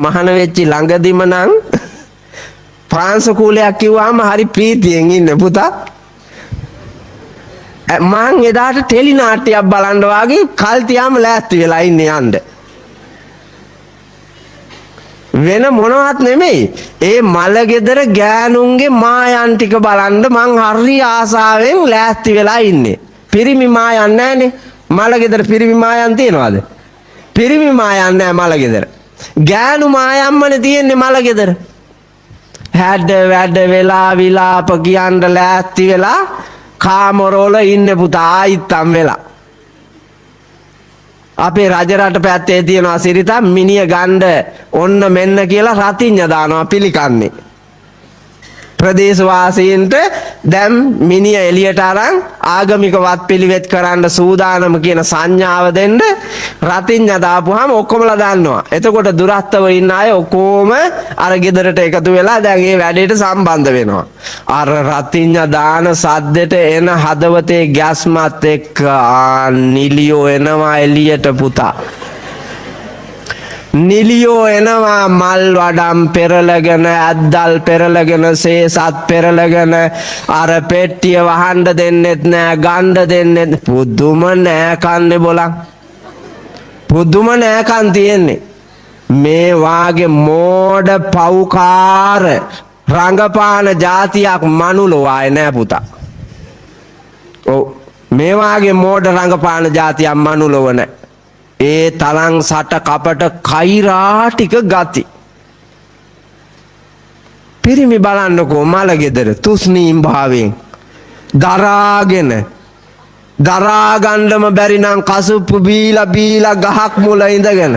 මහාන වෙච්චි ළඟදිම නම් ප්‍රාංශකූලයක් කිව්වහම හරි ප්‍රීතියෙන් ඉන්න පුතා. මං එදාට ටෙලි නාට්‍යයක් බලන්න වාගේ කල් තියාම ලෑස්ති වෙලා ඉන්නේ යන්න. වෙන මොනවත් නෙමෙයි. ඒ මල ගෙදර ගෑනුන්ගේ මායන් ටික බලන්න මං හරි ආසාවෙන් ලෑස්ති වෙලා ඉන්නේ. පිරිමි මායන් නෑනේ. මල ගෙදර පිරිමි මායන් තියනවාද? පිරිමි මායන් නෑ මල ගෙදර. ගෑනු මායම්මනේ තියෙන්නේ මල ගෙදර. හැඩ වැඩ වෙලා විලාප කියන්න ලෑස්ති වෙලා කාමරවල ඉන්න පුතා ආයිත්තම් වෙලා. අපේ රජරට පැත්තේ තියෙනවා සිරිතක් මිනිය ගණ්ඩ ඔන්න මෙන්න කියලා රතිඤ්ඤ දානවා පිළිකන්නේ. ප්‍රදේශවාසීන්ට දැන් මිනිය එළියට අරන් ආගමික වත් පිළිවෙත් කරන්න සූදානම කියන සංඥාව දෙන්න රතිඤ්ඤ දාපුවාම ඔක්කොමලා දන්නවා. එතකොට දුරස්තව ඉන්න අය ඔක්කොම අර ගෙදරට එකතු වෙලා දැන් ඒ වැඩේට සම්බන්ධ වෙනවා. අර රතිඤ්ඤ දාන සද්දෙට එන හදවතේ ගැස්මත් එක්ක නිලියෝ එනවා එළියට පුතා. නිලියෝ එනවා මල් වඩම් පෙරලගෙන, ඇද්දල් පෙරලගෙන, සේසත් පෙරලගෙන, අර පෙට්ටිය වහන්න දෙන්නෙත් නෑ, ගන්න දෙන්නෙත්. පුදුම නෑ කන්නේ බොලන්. පුදුම නෑකම් තියෙන්නේ. මේ වාගේ මෝඩ පව්කාර රංගපාන ජාතියක් මනුලොව ආයේ නෑ පුතා. ඔව්, මේ වාගේ මෝඩ රංගපාන ජාතියක් මනුලොව නෑ. ඒ තරම් සට කපට කෛරාටික ගති. පිරිමි බලන්නකෝ මල ගෙදර තුස්නීම් භාවයෙන් දරාගෙන, දරා ගන්නම බැරි නම් කසුප්පු බීලා බීලා ගහක් මුල ඉඳගෙන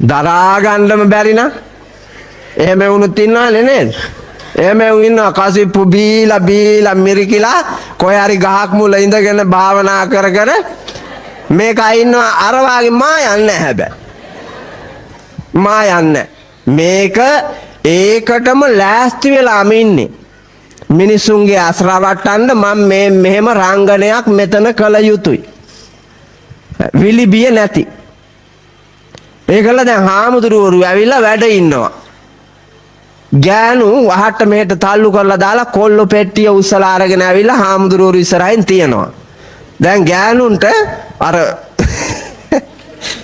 දරා ගන්නම බැරි නම් එහෙම වුණොත් ඉන්නවනේ නේද? එහෙම වුණ ඉන්නවා කසුප්පු බීලා බීලා මිරිකිලා කොහේ හරි ගහක් මුල ඉඳගෙන භාවනා කර කර මේක ඉන්නවා. අර වාගේ මා යන්නේ හැබැයි. මා යන්නේ. මේක ඒකටම ලෑස්ති වෙලාම ඉන්නේ. මිනිසුන්ගේ ඇස් රවට්ටන්න මම මේ මෙහෙම රංගනයක් මෙතන කළ යුතුයි. විලිබිය නැති. ඒකල දැන් හාමුදුරුවරු ඇවිල්ලා වැඩ ඉන්නවා. ගෑනු වහට්ට මෙහෙට තල්ලු කරලා දාලා කොල්ලෝ පෙට්ටිය උස්සලා අරගෙන ඇවිල්ලා හාමුදුරුවරු ඉස්සරහින් තියනවා. දැන් ගෑනුන්ට අර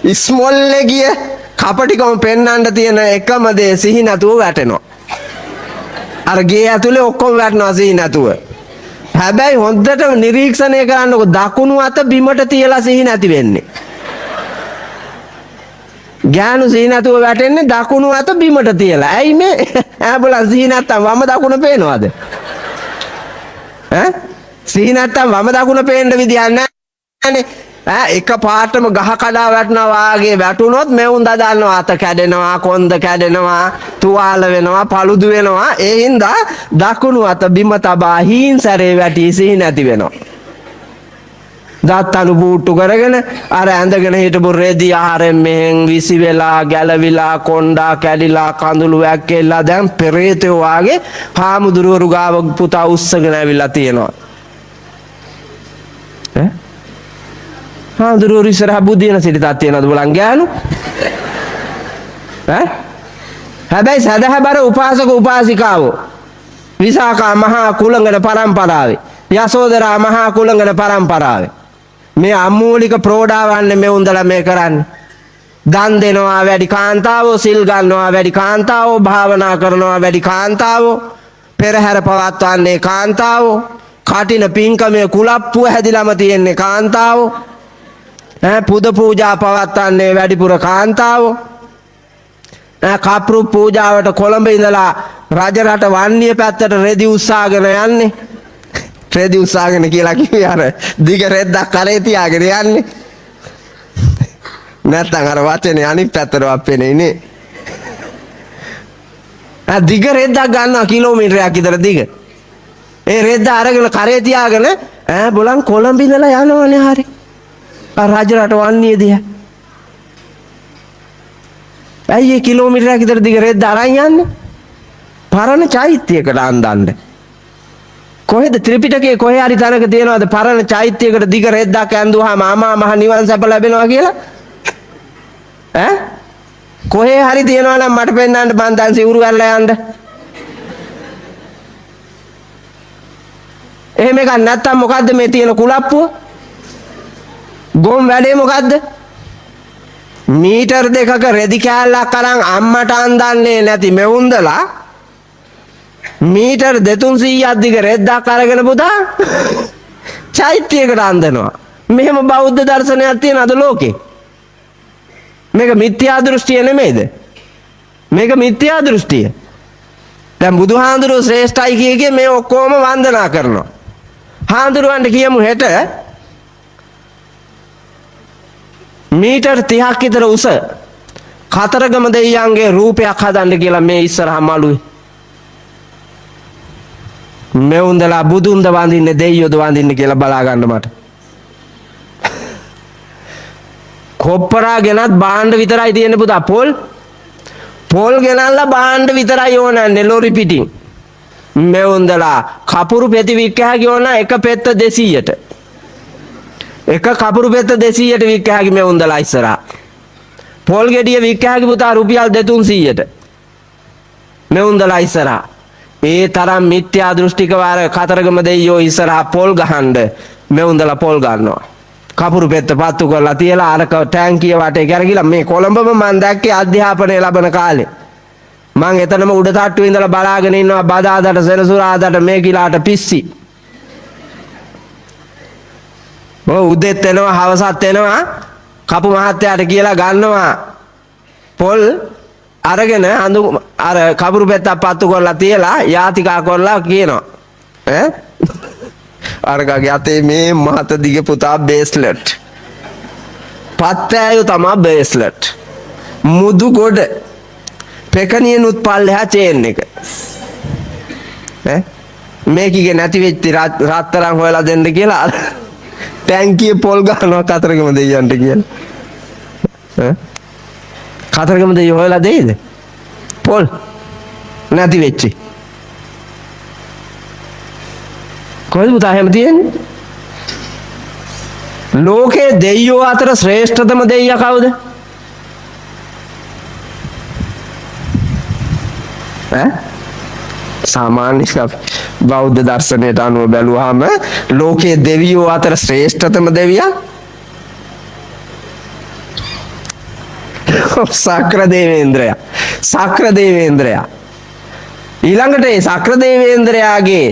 ඉස්මොල්ලේ ගිය කපටිකම පෙන්වන්න තියෙන එකම දේ සිහි නැතුව වැටෙනවා. අර ගේ ඇතුලේ ඔක්කොම වැටෙනවා සිහි නැතුව. හැබැයි හොඳට නිරීක්ෂණය කරන්නකො දකුණු අත බිමට තියලා සිහි නැති වෙන්නේ. ගෑනු සිහි නැතුව වැටෙන්නේ දකුණු අත බිමට තියලා. ඇයි මේ? ඈ බලන්න, සිහි නැත්තම් වම දකුණ පේනවද? ඈ සිහි නැත්තම් වම දකුණ පේන්න විදියක් නැහැනේ. ඈ එක පාටම ගහ කඩා වැටෙනවා වාගේ වැටුනොත් මෙවුන් දදන්නවා, අත කැඩෙනවා, කොන්ද කැඩෙනවා, තුවාල වෙනවා, පළුදු වෙනවා. ඒ හින්දා දකුණු අත බිම තබා හීන් සැරේ වැටි සිහි නැති වෙනවා. දත් අණු බූට්ටු කරගෙන අර ඇඳගෙන හිටපු රෙදි ආහාරයෙන් මෙහෙන් විසි වෙලා ගැලවිලා කොණ්ඩා කැඩිලා කඳුළු වැක්කෙලා දැන් පෙරේතයෝ වාගේ හාමුදුරුවරු ගාව පුතා උස්සගෙන ඇවිල්ලා තියෙනවා. ඈ හාමුදුරුවරු ඉස්සරහ බුදියන සිරිතක් තියනවද බලන් ගෑනු? ඈ හැබැයි සදහබර උපාසක උපාසිකාවෝ විසාකා මහා කුලංගන පරම්පරාවේ, යසෝදරා මහා කුලංගන පරම්පරාවේ මේ අමූලික ප්‍රෝඩාවන්නේ මේ උන්දලා මේ කරන්නේ. දන් දෙනවා වැඩි කාන්තාවෝ, සිල් ගන්නවා වැඩි කාන්තාවෝ, භාවනා කරනවා වැඩි කාන්තාවෝ, පෙරහැර පවත්වන්නේ කාන්තාවෝ, කටින පින්කමේ කුලප්පුව හැදිලාම තියෙන්නේ කාන්තාවෝ, ඈ පුද පූජා පවත්වන්නේ වැඩිපුර කාන්තාවෝ, ඈ කප්රු පූජාවට කොළඹ ඉඳලා රජරට වන්නිය පැත්තට රෙදි උස්සාගෙන යන්නේ. රෙදි උස්සාගෙන කියලා කිව්වේ අර දිග රෙද්දක් කරේ තියාගෙන යන්නේ. නැත්තම් අර වචනේ අනිත් පැත්තටවත් පෙනෙන්නේ නේ. ආ දිග රෙද්දක් ගන්නවා කිලෝමීටරයක් විතර දිග. ඒ රෙද්ද අරගෙන කරේ තියාගෙන ඈ බලන් කොළඹ ඉඳලා යනවනේ හරි. අර රජරට වන්නිය දිහා. ඇයි ඒ කිලෝමීටරයක් විතර දිග රෙද්ද අරන් යන්නේ? පරණ චෛත්‍යයකට අන්දන්න. කොහෙද ත්‍රිපිටකයේ කොහේ හරි තැනක තියෙනවද පරණ චෛත්‍යයකට දිග රෙද්දක් ඇන්දුවාම අමා මහ නිවන් සැප ලැබෙනවා කියලා? ඈ කොහේ හරි තියනවා නම් මට පෙන්නන්න මං දැන් සිවුරු ඇරලා යන්න. එහෙම එකක් නැත්තම් මොකද්ද මේ තියෙන කුලප්පුව? ගොම් වැඩේ මොකද්ද? මීටර් දෙකක රෙදි කෑල්ලක් අරන් අම්මට අන්දන්නේ නැති මෙවුන්දලා මීටර් 200-300ක් දිග රෙද්දක් අරගෙන පුතා චෛත්‍යයකට අන්දනවා. මෙහෙම බෞද්ධ දර්ශනයක් තියෙනවද ලෝකේ? මේක මිත්‍යා දෘෂ්ටිය නෙමෙයිද? මේක මිත්‍යා දෘෂ්ටිය. දැන් බුදුහාඳුරුවෝ ශ්‍රේෂ්ඨයි කිය කිය මේ ඔක්කොම වන්දනා කරනවා. හාඳුරුවන්ට කියමු හෙට මීටර් 30ක් විතර උස කතරගම දෙයියන්ගේ රූපයක් හදන්න කියලා මේ ඉස්සරහා මළුවේ. මෙවුන්දලා බුදුන්ද වඳින්නේ දෙයියෝද වඳින්නේ කියලා බලා ගන්න මට. කොප්පරා ගෙනත් බාණ්ඩ විතරයි තියෙන්නේ පුතා. පොල් පොල් ගෙනල්ලා බාණ්ඩ විතරයි ඕනන්නේ ලොරි පිටින්. මෙවුන්දලා කපුරු පෙති වික්ක හැකි ඕන එක පෙත්ත 200ට. එක කපුරු පෙත්ත 200ට වික්ක හැකි මෙවුන්දලා ඉස්සරහා. පොල් ගෙඩිය වික්ක හැකි පුතා රුපියල් 200-300ට. මෙවුන්දලා ඉස්සරහා. ඒ තරම් මිත්‍යා දෘෂ්ටික වාර කතරගම දෙයියෝ ඉස්සරහා පොල් ගහන්න මෙවුන්දලා පොල් ගන්නවා. කපුරු පෙත්ත පත්තු කරලා තියලා අරක ටැංකිය වටේ කැරකිලා මේ කොළඹම මං දැක්කේ අධ්‍යාපනය ලබන කාලේ. මං එතනම උඩ තට්ටුවේ ඉඳලා බලාගෙන ඉන්නවා බදාදට සෙනසුරාදට මේ කිලාට පිස්සි. ඔව් උදෙත් එනවා හවසත් එනවා කපු මහත්තයාට කියලා ගන්නවා පොල් අරගෙන අඳු අර කපුරු පෙත්තක් පත්තු කරලා තියලා යාතිකා කරලා කියනවා ඈ අරගගේ අතේ මේ මහත දිග පුතා බේස්ලට් පත්තෑයෝ තමා බේස්ලට් මුදු ගොඩ පෙකණියනුත් පල්ලෙහා චේන් එක ඈ මේකිගේ නැති වෙච්ච රත්තරන් හොයලා දෙන්න කියලා අර ටැංකියේ පොල් ගහනවා කතරගම දෙයියන්ට කියලා ඈ කතරගම දෙයියෝ හොයලා දෙයිද පොල් නැති වෙච්චි කොහෙද පුතා එහෙම තියෙන්නේ? ලෝකේ දෙයියෝ අතර ශ්‍රේෂ්ඨතම දෙයියා කවුද? ඈ සාමාන්‍ය බෞද්ධ දර්ශනයට අනුව බැලුවාම ලෝකයේ දෙවියෝ අතර ශ්‍රේෂ්ඨතම දෙවියා සක්‍ර දේවේන්ද්‍රයා. සක්‍ර දේවේන්ද්‍රයා. ඊළඟට ඒ සක්‍ර දේවේන්ද්‍රයාගේ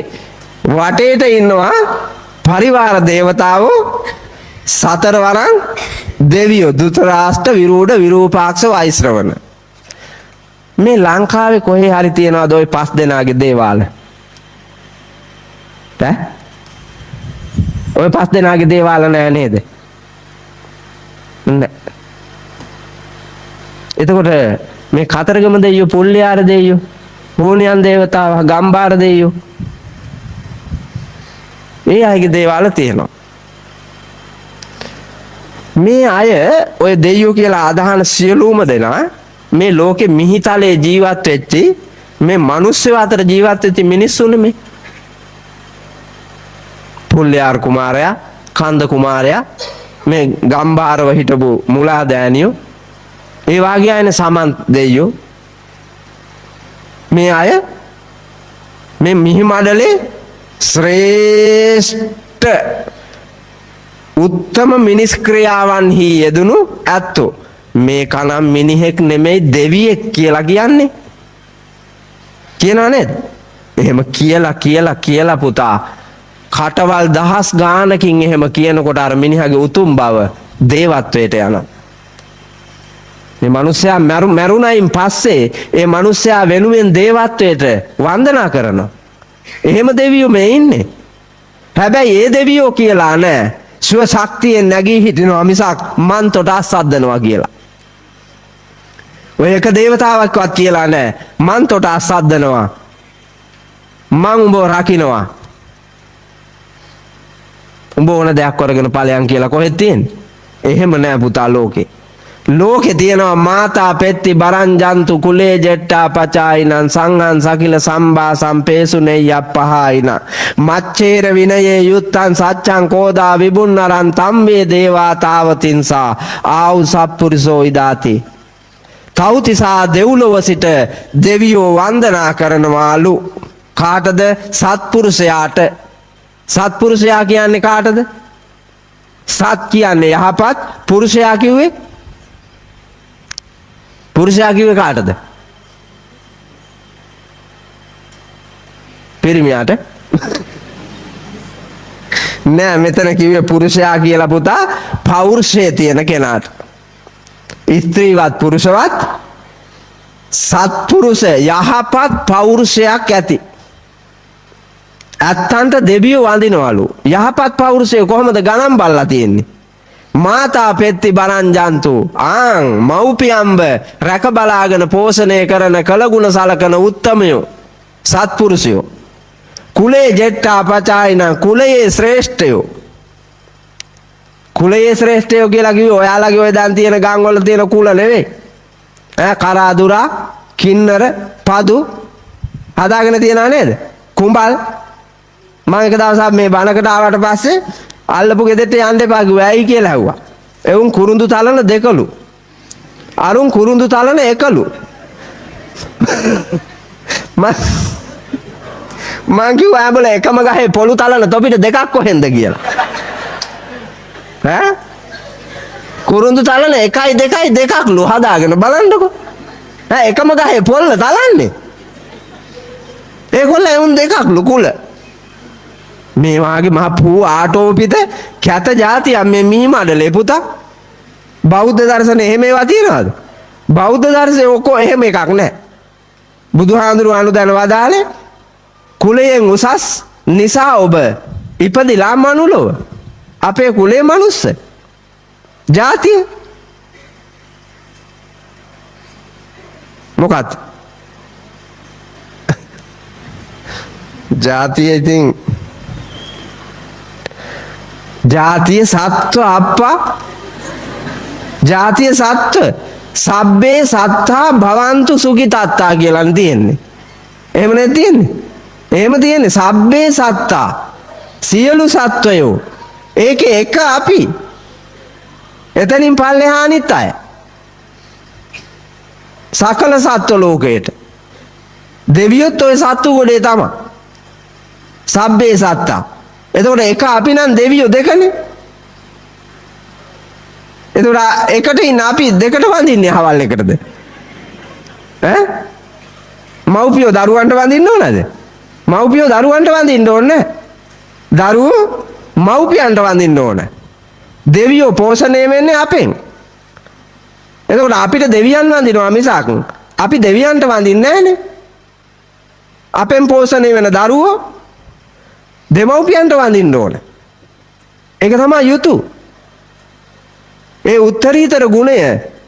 වටේට ඉන්නවා පරිවාර දේවතාවෝ සතරවරන් දෙවියෝ ධෘතරාෂ්ට්‍ර විරූඪ විරූපාක්ෂ වෛශ්‍රවණ. මේ ලංකාවේ කොහේ හරි තියනවාද ඔය පස් දෙනාගේ දේවාල? ඈ? ඔය පස් දෙනාගේ දේවාල නෑ නේද? නෑ. එතකොට මේ කතරගම දෙයියෝ, පුල්ලියාර දෙයියෝ, හෝනියන් දේවතාව, ගම්බාර දෙයියෝ ඒ අයගේ දේවාල තියෙනවා. මේ අය ඔය දෙයියෝ කියලා අදහන සියලුම දෙනා මේ ලෝකෙ මිහිතලේ ජීවත් වෙච්චි මේ මිනිස්සු අතර ජීවත් වෙච්ච මිනිස්සු නෙමෙයි. පුල්ලියාර කුමාරයා, කන්ද කුමාරයා, මේ ගම්බාරව හිටපු මුලාදෑනියෝ, ඒ වාගේ අයනේ සමන්ත් දෙයියෝ. මේ අය මේ මිහි මඩලේ ශ්‍රේෂ්ඨ උත්තම මිනිස් ක්‍රියාවන්හි යෙදුණු ඇත්තෝ. මේ කනම් මිනිහෙක් නෙමෙයි දෙවියෙක් කියලා කියන්නේ. කියනවා නේද? එහෙම කියලා කියලා කියලා පුතා කටවල් දහස් ගානකින් එහෙම කියනකොට අර මිනිහාගේ උතුම් බව දේවත්වයට යනවා. මේ මිනිස්සයා මැරුණයින් පස්සේ ඒ මිනිස්සයා වෙනුවෙන් දේවත්වයට වන්දනා කරනවා. එහෙම දෙවියෝ මේ ඉන්නේ. හැබැයි ඒ දෙවියෝ කියලා නෑ ශිව ශක්තියෙන් නැගී හිටිනවා මිසක් මන් තොට අස්සද්දනවා කියලා. ඔය එක දේවතාවක්වත් කියලා නෑ මන් තොට අස්සද්දනවා, මං උඹව රකින්නවා, උඹ ඕන දෙයක් කරගෙන ඵලයන් කියලා කොහෙද තියෙන්නේ? එහෙම නෑ පුතා ලෝකේ. ලෝකේ තියෙනවා මාතා පෙත්ති බරංජන්තු කුලේ ජෙට්ටා පචායිනං සංඝං සකිල සම්බා සම්පේසු නෙය්‍යප්පහායින මච්ඡේර විනයේ යුත්තං සච්ඡං කෝදා විබුන්නරං තම්වේ දේවා තාවතින්සා ආවු සප්පුරිසෝ ඉදාති. තව්තිසා දෙව්ලොව සිට දෙවියෝ වන්දනා කරනවාලු. කාටද? සත්පුරුෂයාට. සත්පුරුෂයා කියන්නේ කාටද? සත් කියන්නේ යහපත්, පුරුෂයා කිව්වේ, පුරුෂයා කිව්වේ කාටද? පිරිමියාට නෑ. මෙතන කිව්වේ පුරුෂයා කියලා පුතා පෞරුෂය තියෙන කෙනාට. ස්ත්‍රීවත් පුරුෂවත් සත්පුරුෂ යහපත් පෞරුෂයක් ඇති ඇත්තන්ට දෙවියෝ වඳිනවලු. යහපත් පෞරුෂය කොහොමද ගණන් බලලා තියෙන්නේ? මාතා පෙත්ති බරංජන්තු, ආන් මව්පියම්බ රැක බලාගෙන පෝෂණය කරන කළගුණ සලකන උත්තමයෝ සත්පුරුෂයෝ. කුලේ ජෙට්ටා පචායින, කුලයේ ශ්‍රේෂ්ඨයෝ. කුලයේ ශ්‍රේෂ්ඨයෝ කියලා කිව්වේ ඔයාලගේ ඔය දැන් තියෙන ගම් වල තියෙන කුල නෙවෙයි. ඈ කරාදුරා, කින්නර, පදු හදාගෙන තියනා නේද? කුඹල්. මම එක දවසක් මේ බණකට ආවට පස්සේ අල්ලපු ගෙදරට යන්න එපා කිව්වා. ඇයි කියලා ඇහුවා. එවුන් කුරුඳු තලන දෙකලු. අරුන් කුරුඳු තලන එකලු. මං කිව්වා ඇඹල එකම ගහේ පොළු තලන තොපිට දෙකක් කොහෙන්ද කියලා. ඈ කුරුඳු තලන 1යි 2යි දෙකක්ලු හදාගෙන බලන්නකෝ. ඈ එකම ගහේ පොල්ල තලන්නේ. ඒගොල්ලෝ එවුන් දෙකක්ලු කුල. මේ වාගේ මහ පූ ආටෝපිත කැත ජාතියක් මේ මී මඩලේ පුතා. බෞද්ධ දර්ශනේ එහෙම ඒවා තියනවද? බෞද්ධ දර්ශනේ ඔක්කොම එහෙම එකක් නෑ. බුදුහාඳුරු අනුදැන වදාළේ කුලයෙන් උසස් නිසා ඔබ ඉපදිලා මනුලොව. අපේ කුලේ මනුස්ස ජාතිය මොකක්ද? ජාතිය ඉතින් ජාතිය සත්ව අප්පා, ජාතිය සත්ව, සබ්බේ සත්තා භවන්තු සුඛිතත්තා කියලා තියෙන්නේ. එහෙම නේද තියෙන්නේ? එහෙම තියෙන්නේ. සබ්බේ සත්තා, සියලු සත්වයෝ. ඒකේ එක අපි. එතනින් පල්ලෙහා අනිත් අය. සකල සත්ව ලෝකයට. දෙවියොත් ඔය සත්තු ගොඩේ තමයි. සබ්බේ සත්තා. එතකොට එක අපි නම් දෙවියෝ දෙකනේ. එතකොට එකට ඉන්න අපි දෙකට වඳින්නේ හවල් එකටද? ඈ? මව්පියෝ දරුවන්ට වඳින්න ඕනද? මව්පියෝ දරුවන්ට වඳින්න ඕනේ නෑ. දරුවෝ මව්පියන්ට වඳින්න ඕන. දෙවියෝ පෝෂණය වෙන්නේ අපෙන්. එතකොට අපිට දෙවියන් වඳිනවා මිසක් අපි දෙවියන්ට වඳින්නේ නෑනේ. අපෙන් පෝෂණය වෙන දරුවෝ දෙමව්පියන්ට වඳින්න ඕන. ඒක තමයි යුතු. ඒ උත්තරීතර ගුණය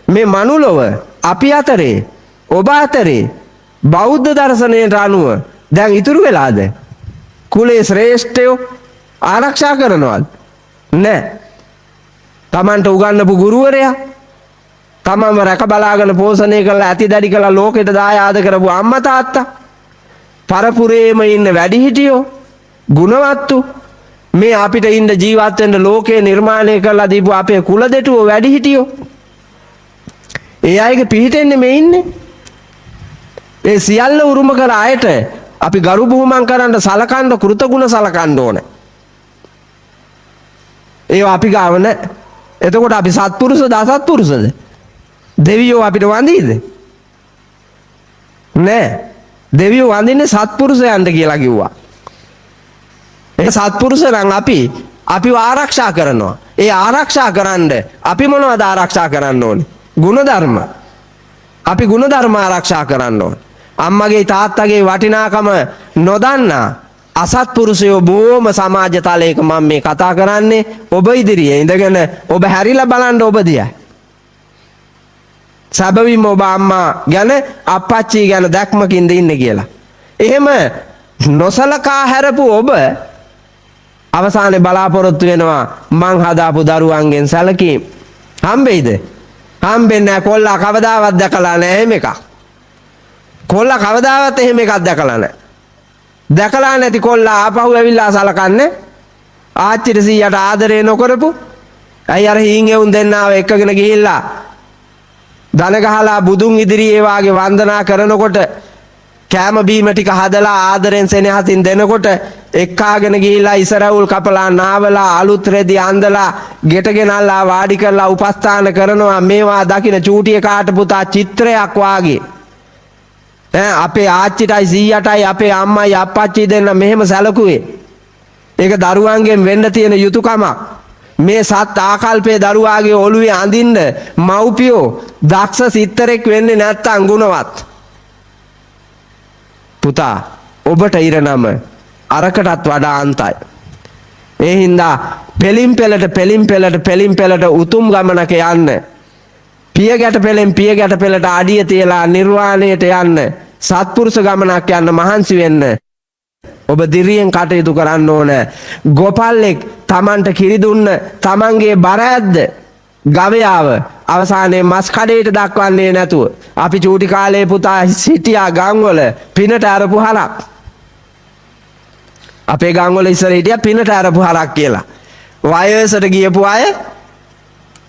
මේ මනුලොව අපි අතරේ ඔබ අතරේ බෞද්ධ දර්ශනයට අනුව දැන් ඉතුරු වෙලාද? කුලේ ශ්‍රේෂ්ඨයෝ ආරක්ෂා කරනවද? නෑ. තමන්ට උගන්වපු ගුරුවරයා, තමන්ව රැක බලාගෙන පෝෂණය කරලා ඇති දැඩි කරලා ලෝකෙට දායාද කරපු අම්මා තාත්තා, පරපුරේම ඉන්න වැඩිහිටියෝ, ගුණවත්තු, මේ අපිට ඉන්න ජීවත් වෙන්න ලෝකේ නිර්මාණය කරලා දීපු අපේ කුල දෙටුව වැඩිහිටියෝ, ඒ අයගේ පිහිටෙන්නේ මේ ඉන්නේ. ඒ සියල්ල උරුම කර අයට අපි ගරු බුහුමන් කරන්න, සලකන්න, කෘතගුණ සලකන්න ඕනේ. ඒවා අපි ගාව නෑ. එතකොට අපි සත්පුරුෂද අසත්පුරුෂද? දෙවියෝ අපිට වඳීද? නෑ. දෙවියෝ වඳින්නේ සත්පුරුෂයන්ට කියලා කිව්වා. ඒ සත්පුරුෂ නම් අපිව ආරක්ෂා කරනවා. ඒ ආරක්ෂා කරන්න අපි මොනවද ආරක්ෂා කරන්න ඕනේ? ගුණධර්ම. අපි ගුණධර්ම ආරක්ෂා කරන්න ඕනේ. අම්මගේ තාත්තගේ වටිනාකම නොදන්නා අසත්පුරුෂයෝ බොහොම සමාජ තලයක මම මේ කතා කරන්නේ. ඔබ ඉදිරියේ ඉඳගෙන ඔබ හැරිලා බලන්න ඔබ දිහා. සැබවින්ම ඔබ අම්මා ගැන අප්පච්චි ගැන දැක්මකින්ද ඉන්නේ කියලා. එහෙම නොසලකා හැරපු ඔබ අවසානයේ බලාපොරොත්තු වෙනවා මං හදාපු දරුවන්ගෙන් සැලකීම්. හම්බෙයිද? හම්බෙන්නේ නැහැ. කොල්ලා කවදාවත් දැකලා නැහැ එහෙම එකක්. කොල්ලා කවදාවත් එහෙම එකක් දැකලා නැහැ. දැකලා නැති කොල්ලා ආපහු ඇවිල්ලා සලකන්නේ. ආච්චිට සීයට ආදරේ නොකරපු. ඇයි අර හීන් එවුන් දෙන්නාව එක්කගෙන ගිහිල්ලා දන ගහලා බුදුන් ඉදිරියේ වාගේ වන්දනා කරනකොට කෑම බීම ටික හදලා ආදරෙන් සෙනෙහසින් දෙනකොට එක්කාගෙන ගිහිල්ලා ඉසරවුල් කපලා නාවලා අලුත් රෙදි අන්දලා ගෙට ගෙනල්ලා වාඩි කරලා උපස්ථාන කරනවා. මේවා දකින චූටිය කාට පුතා චිත්‍රයක් වාගේ. ඈ අපේ ආච්චිටයි සීයාටයි අපේ අම්මයි අප්පච්චි දෙන්න මෙහෙම සැලකුවේ. ඒක දරුවන්ගෙන් වෙන්න තියෙන යුතුයකමක්. මේ සත් ආකල්පයේ දරුවාගේ ඔළුවේ අඳින්න මව්පියෝ දක්ෂ සිත්තරෙක් වෙන්නේ නැත්තම් ගුණවත්. පුතා ඔබට ඉරණම අරකටත් වඩා අන්තයි. ඒ හින්දා පෙලින් පෙළට පෙලින් පෙළට පෙලින් පෙළට උතුම් ගමනක යන්න. පිය ගැට පෙළෙන් පිය ගැට පෙළට අඩිය තියලා නිර්වාණයට යන්න. සත්පුරුෂ ගමනක් යන්න මහන්සි වෙන්න. ඔබ දිරියෙන් කටයුතු කරන්න ඕන. ගොපල්ලෙක් Tamanට කිරි දුන්න Tamanගේ බර ඇද්ද ගවයාව අවසානයේ මස් කඩේට දක්වන්නේ නැතුව අපි චූටි කාලේ පුතා සිටියා ගම්වල පිනට අරපු හරක්. අපේ ගම්වල ඉස්සර හිටියා පිනට අරපු හරක් කියලා. වයසට ගියපු අය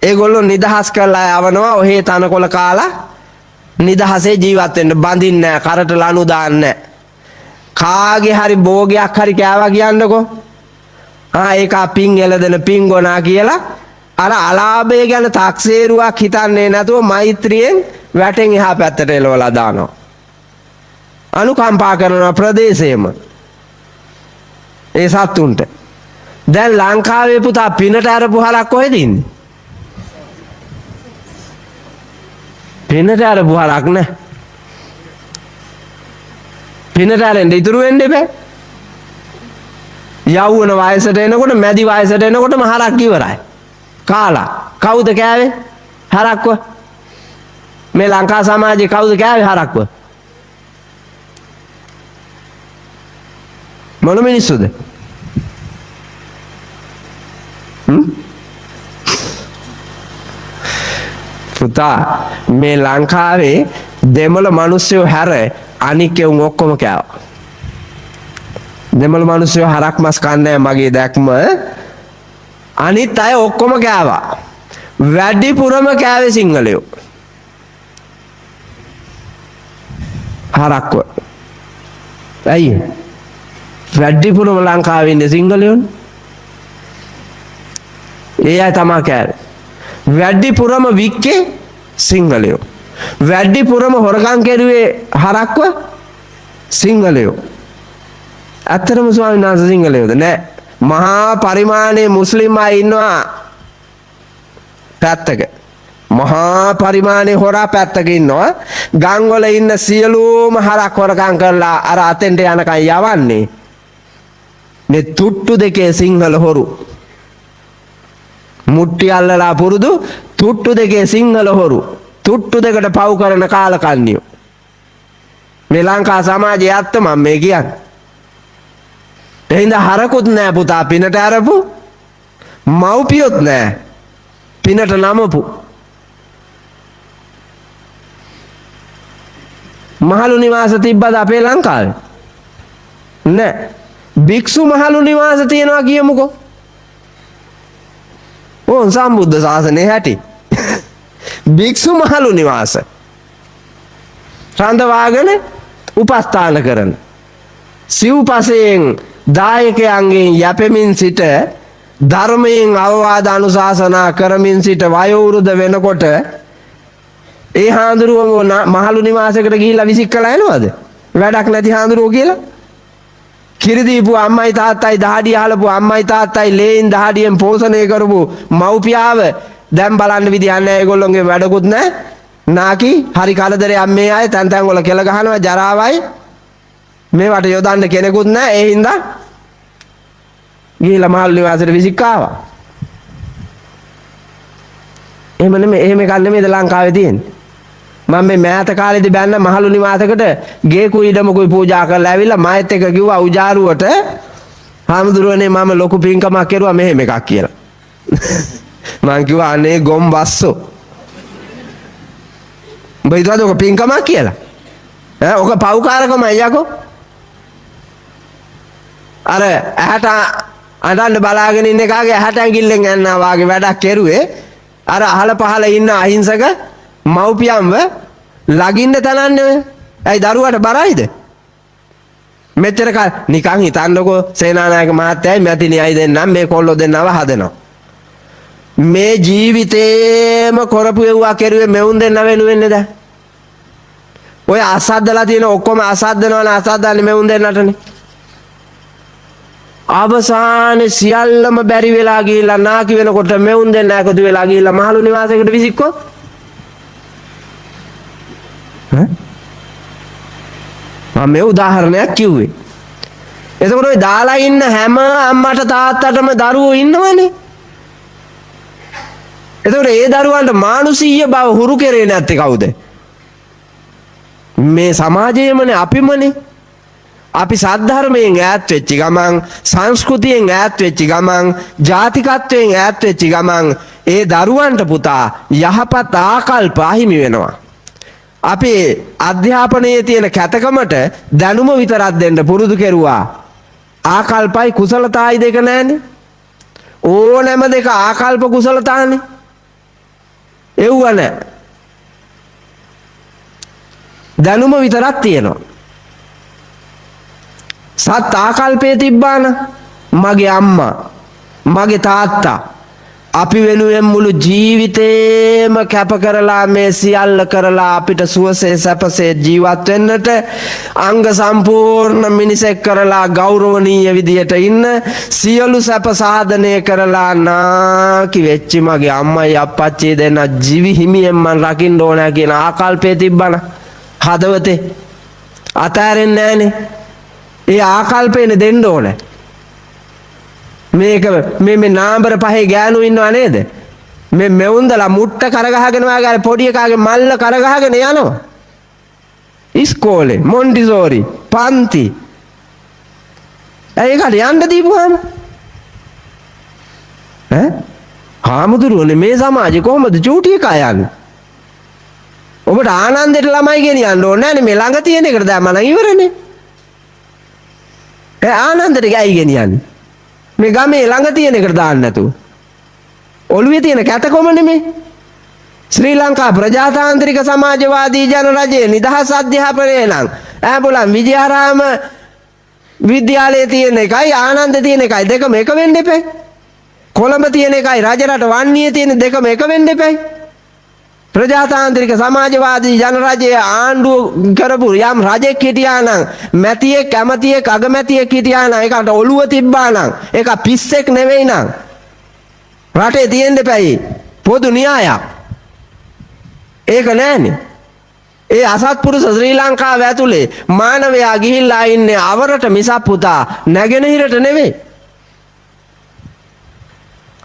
ඒගොල්ලෝ නිදහස් කරලා යවනවා ඔහේ තනකොළ කාලා නිදහසේ ජීවත් වෙන්න. බඳින්නේ නැහැ, කරට ලනු දාන්නේ නැහැ. කාගේ හරි භෝගයක් හරි කෑවා කියන්නකෝ. ආ ඒක පින් එළදෙන පින් ගොනා කියලා අර අලාභය ගැන තක්සේරුවක් හිතන්නේ නැතුව මෛත්‍රියෙන් වැටෙන් එහා පැත්තට එලවලා දානවා. අනුකම්පා කරන ප්‍රදේශයේම ඒ සත්තුන්ට. දැන් ලංකාවේ පුතා පිනට අරපු හරක් කොහෙද ඉන්නේ? පිනට අරපු හරක් නෑ. පිනට අරෙන්න ඉතුරු වෙන්න එපා. යෞවන වයසට එනකොට මැදි වයසට එනකොටම හරක් ඉවරයි. කාලා කවුද කෑවේ හරක්ව? මේ ලංකා සමාජයේ කවුද කෑවේ හරක්ව? මොන මිනිස්සුද? පුතා මේ ලංකාවේ දෙමළ මිනිස්සු හැර අනික් එවුන් ඔක්කොම කෑවා. දෙමළ මිනිස්සු හරක් මස් කන්නේ මගේ දැක්ම. අනිත් අය ඔක්කොම කෑවා. වැඩිපුරම කෑවේ සිංහලයෝ. හරක්ව. ඇයි? වැඩිපුරම ලංකාවේ ඉන්නේ සිංහලයෝනේ. ඒ අය තමා කෑවේ. වැඩිපුරම වික්කේ සිංහලයෝ. වැඩිපුරම හොරකම් කෙරුවේ හරක්ව සිංහලයෝ. ඇත්තටම ස්වාමීන් වහන්සේ සිංහලයෝද? නෑ. මහා පරිමාණයේ මුස්ලිම් අය ඉන්නවා පැත්තක. මහා පරිමාණයේ හොරා පැත්තක ඉන්නවා. ගම්වල ඉන්න සියලුම හරක් හොරකම් කරලා අර අතෙන්ට යනකම් යවන්නේ මේ තුට්ටු දෙකේ සිංහල හොරු. මුට්ටි අල්ලලා පුරුදු තුට්ටු දෙකේ සිංහල හොරු. තුට්ටු දෙකට පව් කරන කාලකන්ණියෝ. මේ ලංකා සමාජයේ ඇත්ත මම මේ කියන්නේ. ඒ හින්දා හරකුත් නෑ පුතා පිනට අරපු, මව්පියොත් නෑ පිනට නමපු. මහලු නිවාස තිබ්බද අපේ ලංකාවේ? නෑ. භික්ෂු මහලු නිවාස තියනවා කියමුකෝ. ඕන් සම්බුද්ධ ශාසනයේ හැටි. භික්ෂු මහලු නිවාස රඳවාගෙන උපස්ථාන කරන සිව්පසයෙන් දායකයන්ගෙන් යැපෙමින් සිට ධර්මයෙන් අවවාද අනුශාසනා කරමින් සිට වයෝවෘද්ධ වෙනකොට ඒ හාමුදුරුවෝ මහලු නිවාසයකට ගිහිල්ලා විසික් කළා එනවද? වැඩක් නැති හාමුදුරුවෝ කියලා? කිරි දීපු අම්මයි තාත්තයි දහඩිය අහලපු අම්මයි තාත්තයි ලේයින් දහඩියෙන් පෝෂණය කරපු මව්පියාව දැන් බලන්න විදිහක් නැහැ. ඒගොල්ලොන්ගේ වැඩකුත් නැහැ. නාකි හරි කලදරයක් මේ අය තැන් තැන් වල කෙල ගහනවා ජරාවයි මේවට යොදන්න කෙනෙකුත් නැහැ. ඒ හින්දා ගිහිල්ලා මහලු නිවාසයට විසික් ආවා. එහෙම නෙමෙයි, එහෙම එකක් නෙමෙයිද ලංකාවේ තියෙන්නේ. මම මේ මෑත කාලේදී බැන්න මහලු නිවාසයකට ගේකුයි ඉඩමකුයි පූජා කරලා ඇවිල්ලා මායත් එක කිව්වා උජාරුවට, හාමුදුරුවනේ මම ලොකු පින්කමක් කෙරුවා මෙහෙම එකක් කියලා. මං කිව්වා අනේ ගොම් වස්සෝ. උඹ හිතුවද ඔක පින්කමක් කියලා? ඈ ඔක පව්කාරකමයි යකෝ. අර ඇහැට අඬන්න බලාගෙන ඉන්න එකාගේ ඇහැට ඇඟිල්ලෙන් යන්නා වාගේ වැඩක් කෙරුවේ. අර අහල පහල ඉන්න අහිංසක මව්පියන්ව ලගින්න තනන්නේ ඔය. ඇයි දරුවාට බරයිද? මෙච්චර කල් නිකන් හිතන්නකෝ සේනානායක මහත්තයයි මැතිණියයි දෙන්නම් මේ කොල්ලෝ දෙන්නව හදනවා. මේ ජීවිතේම කරපු එව්වා කෙරුවේ මෙවුන් දෙන්න වෙනුවෙන්නේ දැන්. ඔය අසද්දලා තියෙන ඔක්කොම අසද්දනවනේ, අසද්දන්නේ මෙවුන් දෙන්නටනේ. අවසානයේ සියල්ලම බැරි වෙලා ගිහිල්ලා නාකි වෙනකොට මෙවුන් දෙන්න එකතු වෙලා ගිහිල්ලා මහලු නිවාසයකට විසික්කොත් ඈ මම මේ උදාහරණයක් කිව්වේ. එතකොට ඔය දාලා ඉන්න හැම අම්මට තාත්තටම දරුවෝ ඉන්නවනේ. එතකොට ඒ දරුවන්ට මානුෂීය බව හුරු කරේ නැත්තේ කවුද? මේ සමාජයේමනේ, අපිමනේ. අපි සද්ධර්මයෙන් ඈත් වෙච්ච ගමන්, සංස්කෘතියෙන් ඈත් වෙච්ච ගමන්, ජාතිකත්වයෙන් ඈත් වෙච්ච ගමන් ඒ දරුවන්ට පුතා යහපත් ආකල්ප අහිමි වෙනවා. අපේ අධ්‍යාපනයේ තියෙන කැතකමට දැනුම විතරක් දෙන්න පුරුදු කෙරුවා. ආකල්පයි කුසලතායි දෙක නෑනේ. ඕනෑම දෙක ආකල්ප කුසලතානේ. එව්ව නෑ. දැනුම විතරක් තියෙනවා. සත් ආකල්පයේ තිබ්බා නම් මගේ අම්මා, මගේ තාත්තා අපි වෙනුවෙන් මුළු ජීවිතේම කැප කරලා මේ සියල්ල කරලා අපිට සුවසේ සැපසේ ජීවත් වෙන්නට අංග සම්පූර්ණ මිනිසෙක් කරලා ගෞරවනීය විදියට ඉන්න සියලු සැප සාධනය කරලා නාකි වෙච්චි මගේ අම්මයි අප්පච්චි දෙන්න ජීවි හිමියෙන් මං රකින්න ඕනෑ කියන ආකල්පය තිබ්බන හදවතේ අතෑරෙන්නේ නෑනේ. ඒ ආකල්පේනේ දෙන්න ඕනේ. මේක මේ මේ නාඹර පහේ ගෑනු ඉන්නව නේද? මේ මෙවුන්දලා මුට්ට කරගහගෙන වගේ අර පොඩි එකාගේ මල්ල කරගහගෙන යනවා. ඉස්කෝලේ මොන්ටිසෝරි පන්ති. ඇයි ඒකට යන්න දීපුවාම? ඈ? හාමුදුරුවනේ මේ සමාජේ කොහොමද චූටි එකා යන්නේ? ඔබට ආනන්දෙට ළමයි ගෙනියන්න ඕනේ නෑනේ, මේ ළඟ තියෙන එකට දැම්මා නම් ඉවරනේ. ඈ ආනන්දෙට ඇයි ගෙනියන්නේ? මේ ගමේ ළඟ තියෙන එකට දාන්න නැතුව. ඔළුවේ තියෙන කැතකොම නෙමේ. ශ්‍රී ලංකා ප්‍රජාතාන්ත්‍රික සමාජවාදී ජන රජයේ නිදහස් අධ්‍යාපනය නම් ඈ බලන් විජයාරාම විද්‍යාලයේ තියෙන එකයි ආනන්ද තියෙන එකයි දෙකම එක වෙන්න එපා. කොළඹ තියෙන එකයි රජරට වන්නියේ තියෙන දෙකම එක වෙන්න එපා. ප්‍රජාතාන්ත්‍රික සමාජවාදී ජන රජයේ ආණ්ඩුව කරපු යම් රජෙක් හිටියා නම්, මැතියෙක් ඇමතියෙක් අගමැතියෙක් හිටියා නම්, ඒකට ඔළුව තිබ්බා නම්, ඒක පිස්සෙක් නෙවෙයි නම් රටේ තියෙන්න එපැයි පොදු න්‍යායක්. ඒක නෑනේ. ඒ අසත්පුරුෂ ශ්‍රී ලංකාව ඇතුලේ මානවයා ගිහිල්ලා ඉන්නේ අවරට මිසක් පුතා නැගෙනහිරට නෙවෙයි.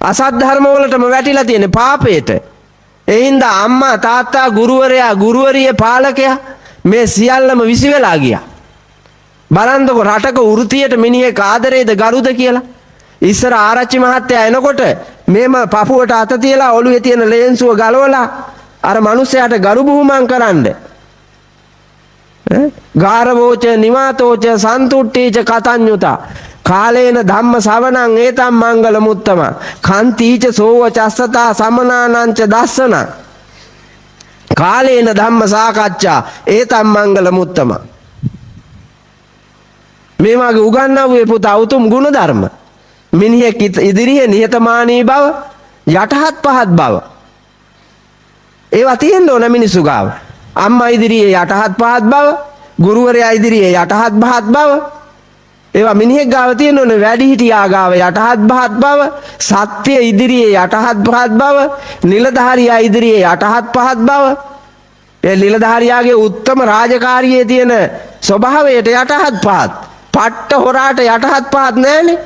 අසත් ධර්ම වලටම වැටිලා තියෙන පාපයට. ඒ හින්දා අම්මා තාත්තා ගුරුවරයා ගුරුවරිය පාලකයා මේ සියල්ලම විසි වෙලා ගියා. බලන්නකො රටක වෘතියට මිනිහෙක් ආදරේද ගරුද කියලා. ඉස්සර ආරච්චි මහත්තයා එනකොට මේම පපුවට අත තියලා ඔළුවේ තියෙන ලේන්සුව ගලවලා අර මිනිස්සයාට ගරු බුහුමන් කරන්න. ගාරවෝච නිවාතෝච සන්තුට්ඨීච කතඤ්ඤුතා කාලේන ධම්ම ශවණං ඒතම් මංගල මුත්තම කන්තිච සෝව චස්සතා සමනානංච දස්සන කාලේන ධම්ම සාකච්ඡා ඒතම් මංගල මුත්තම. මේ වගේ උගන්වුවේ පුතා උතුම් ගුණ ධර්ම. මිනිහෙක් ඉදිරියේ නිහතමානී බව, යටහත් පහත් බව, ඒවා තියෙන්න ඕන මිනිස්සු ගාව. අම්මා ඉදිරියේ යටහත් පහත් බව, ගුරුවරයා ඉදිරියේ යටහත් පහත් බව, ඒවා මිනිහෙක් ගාව තියෙන්න ඕනේ. වැඩිහිටියා ගාව යටහත් පහත් බව, සත්‍ය ඉදිරියේ යටහත් පහත් බව, නිලධාරියා ඉදිරියේ යටහත් පහත් බව. ඒ නිලධාරියාගේ උත්තම රාජකාරියේ තියෙන ස්වභාවයට යටහත් පහත්. පට්ට හොරාට යටහත් පහත් නෑනේ.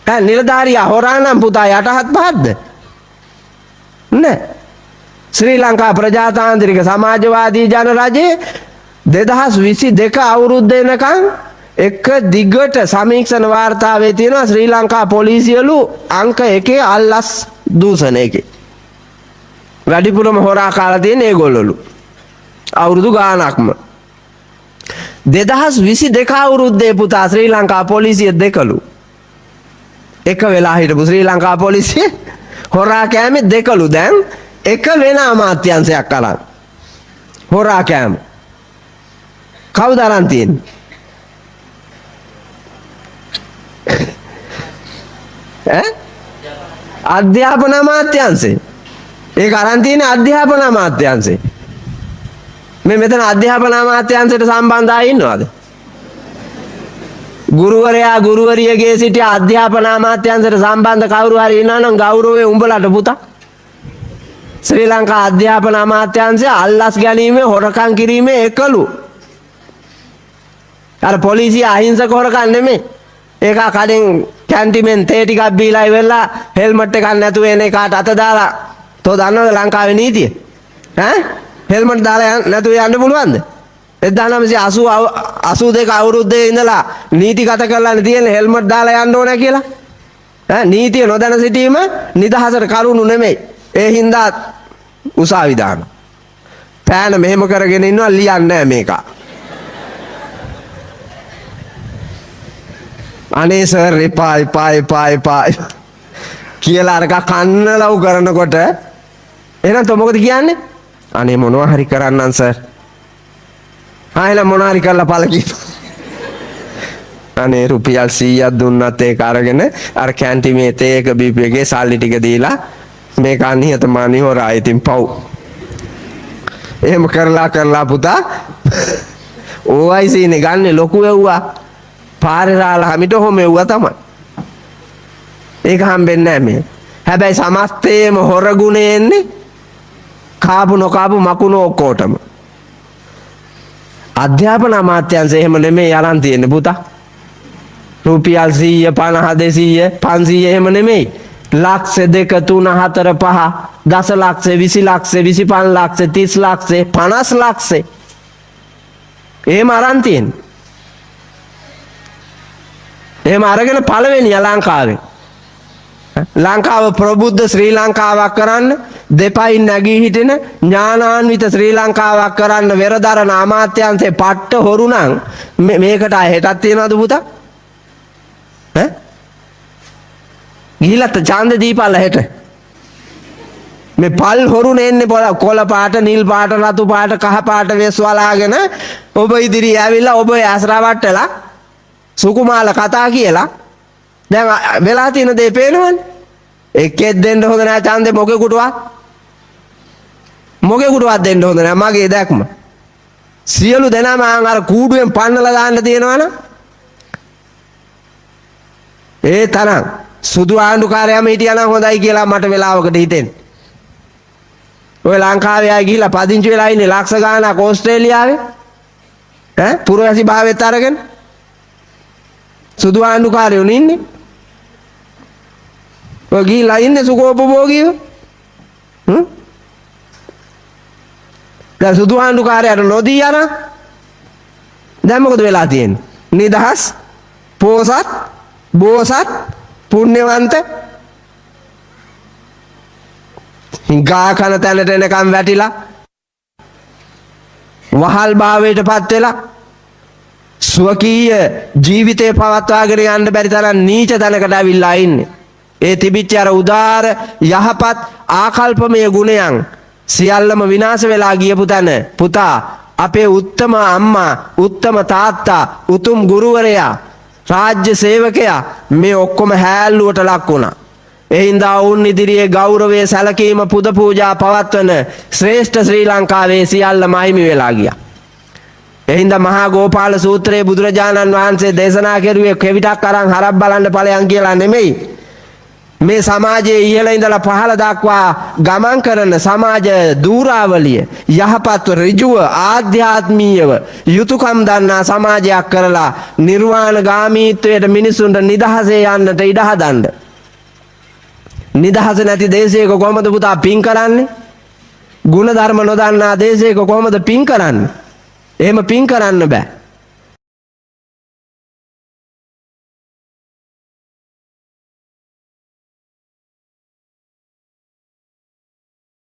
ඈ නිලධාරියා හොරා නම් පුතා යටහත් පහත්ද? නෑ. ශ්‍රී ලංකා ප්‍රජාතාන්ත්‍රික සමාජවාදී ජන රජයේ 2022 අවුරුද්ද එනකන් එක දිගට සමීක්ෂණ වාර්තාවේ තියෙනවා ශ්‍රී ලංකා පොලිසියලු අංක එකේ අල්ලස් දූෂණ එකේ. වැඩිපුරම හොරා කාලා තියෙන ඒගොල්ලොලු. අවුරුදු ගාණක්ම. 2022 අවුරුද්දේ පුතා ශ්‍රී ලංකා පොලිසිය දෙකලු. එක වෙලා හිටපු ශ්‍රී ලංකා පොලිසිය හොරා කෑමේ දෙකලු. දැන් එක වෙන අමාත්‍යංශයක් අරන් හොරා කෑම. කවුද අරන් තියෙන්නේ? ඈ? අධ්‍යාපන අමාත්‍යංශේ. ඒක අරන් තියෙන්නේ අධ්‍යාපන අමාත්‍යංශේ. මේ මෙතන අධ්‍යාපන අමාත්‍යංශයට සම්බන්ධ අය ඉන්නවද? ගුරුවරයා ගුරුවරියගේ සිටි අධ්‍යාපන අමාත්‍යංශයට සම්බන්ධ කවුරු හරි ඉන්නවා නම් ගෞරවය උඹලට පුතා. ශ්‍රී ලංකා අධ්‍යාපන අමාත්‍යංශය අල්ලස් ගැනීමේ හොරකම් කිරීමේ එකලු. අර පොලිසිය අහිංසක හොරකම් නෙමෙයි. ඒක කඩෙන් කැන්ටිමෙන් තේ ටිකක් බීලා ඉවරලා හෙල්මට් එකක් නැතුව එන එකාට අත දාලා, තෝ දන්නවද ලංකාවේ නීතිය? ඈ? හෙල්මට් දාලා නැතුව යන්න පුළුවන්ද? 1982 අවුරුද්දේ ඉඳලා නීතිගත කරලානේ තියෙන්නේ හෙල්මට් දාලා යන්න ඕන කියලා. ඈ, නීතිය නොදැන සිටීම නිදහසට කරුණු නෙමෙයි. ඒ හින්දා උසාවි දානවා. පෑන මෙහෙම කරගෙන ඉන්නවා, ලියන්නේ නෑ මේක. අනේ සර් එපා එපා එපා එපා කියලා අරක කන්න ලව් කරනකොට එහෙනම් තෝ මොකද කියන්නේ? අනේ මොනවා හරි කරන්නම් සර්. ආ එහෙනම් මොනවා හරි කරලා පළ කියනවා. අනේ රුපියල් 100ක් දුන්නත් ඒක අරගෙන අර කැන්ටිමේ තේ එක බීපු එකේ සල්ලි ටික දීලා මේක අනිහතමානී හොරා ඉතින් පව්. එහෙම කරලා කරලා පුතා OIC නේ ගන්නෙ ලොකු එව්වා. පාරේ රාලා හැමිට ඔහොම එව්වා තමයි. ඒක හම්බෙන්නේ නෑ මේ. හැබැයි සමස්තයේම හොර ගුණය එන්නේ කාපු නොකාපු මකුණු ඔක්කොටම. අධ්‍යාපන අමාත්‍යංශය එහෙම නෙමෙයි අරන් තියෙන්නේ පුතා. රුපියල් 100 50 200 500 එහෙම නෙමෙයි. ලක්ෂ 2 3 4 5 දස ලක්ෂ 20 ලක්ෂ 25 ලක්ෂ 30 ලක්ෂ 50 ලක්ෂ එහෙම අරන් තියෙන්නේ. එහෙම අරගෙන පළවෙනිය ලංකාවේ. ලංකාව ප්‍රබුද්ධ ශ්‍රී ලංකාවක් කරන්න, දෙපයින් නැගී හිටින ඥානාන්විත ශ්‍රී ලංකාවක් කරන්න වෙරදරන අමාත්‍යංශේ පට්ට හොරු නම් මේකට ආයෙ හෙටක් තියනවද පුතා? ඈ? ගිහිල්ලා ඡන්ද දීපල්ලා හෙට. මේ පල් හොරු නේ එන්නේ කොළ පාට, නිල් පාට, රතු පාට, කහ පාට වෙස් වලාගෙන ඔබ ඉදිරියේ ඇවිල්ලා ඔබ ඇස් රවට්ටලා සුකුමාල කතා කියලා දැන් වෙලා තියෙන දේ පේනවනේ. එක්කෙක් දෙන්න හොඳ නෑ ඡන්දේ මොකෙකුටවත්. මොකෙකුටවත් දෙන්න හොඳ නෑ මගේ දැක්ම. සියලු දෙනාම අර කූඩුවෙන් පන්නලා දාන්න තියෙනවනම් ඒ තරම් සුදු ආණ්ඩුකාරයාම හිටියා නම් හොඳයි කියලා මට වෙලාවකට හිතෙන්නේ. ඔය ලංකාවේ අය ගිහිල්ලා පදිංචි වෙලා ඉන්නේ ලක්ෂ ගාණක් ඕස්ට්‍රේලියාවේ. ඈ පුරවැසි භාවයත් අරගෙන සුදු ආණ්ඩුකාරයෝ ඉන්නේ. ඔය ගිහිල්ලා ඉන්නේ සුඛෝපභෝගීව. හ්ම් දැන් සුදු ආණ්ඩුකාරයාට නොදී යන දැන් මොකද වෙලා තියෙන්නේ? නිදහස්, පෝසත්, බෝසත්, පුණ්‍යවන්ත ගා කන තැනට එනකම් වැටිලා වහල් භාවයට පත් වෙලා ස්වකීය ජීවිතය පවත්වාගෙන යන්න බැරි තරම් නීච තැනකට ඇවිල්ලා ඉන්නේ. ඒ තිබිච්ච අර උදාර යහපත් ආකල්පමය ගුණයන් සියල්ලම විනාශ වෙලා ගියපු තැන පුතා අපේ උත්තම අම්මා, උත්තම තාත්තා, උතුම් ගුරුවරයා, රාජ්‍ය සේවකයා මේ ඔක්කොම හැල්ලුවට ලක් වුණා. ඒ හින්දා ඔවුන් ඉදිරියේ ගෞරවය, සැලකීම, පුද පූජා පවත්වන ශ්‍රේෂ්ඨ ශ්‍රී ලංකාවේ සියල්ලම අහිමි වෙලා ගියා. ඒ හින්දා මහා ගෝපාල සූත්‍රයේ බුදුරජාණන් වහන්සේ දේශනා කෙරුවේ කෙවිතක් අරන් හරක් බලන්න ඵලයන් කියලා නෙමෙයි. මේ සමාජයේ ඉහළ ඉඳලා පහළ දක්වා ගමන් කරන සමාජ දූරාවලිය යහපත්ව ඍජුව ආධ්‍යාත්මීයව යුතුයකම් දන්නා සමාජයක් කරලා නිර්වාණ ගාමීත්වයට මිනිසුන්ට නිදහසේ යන්නට ඉඩ හදන්න. නිදහස නැති දේශයක කොහොමද පුතා පින් කරන්නේ? ගුණ ධර්ම නොදන්නා දේශයක කොහොමද පින් කරන්නේ? එහෙම පින් කරන්න බෑ.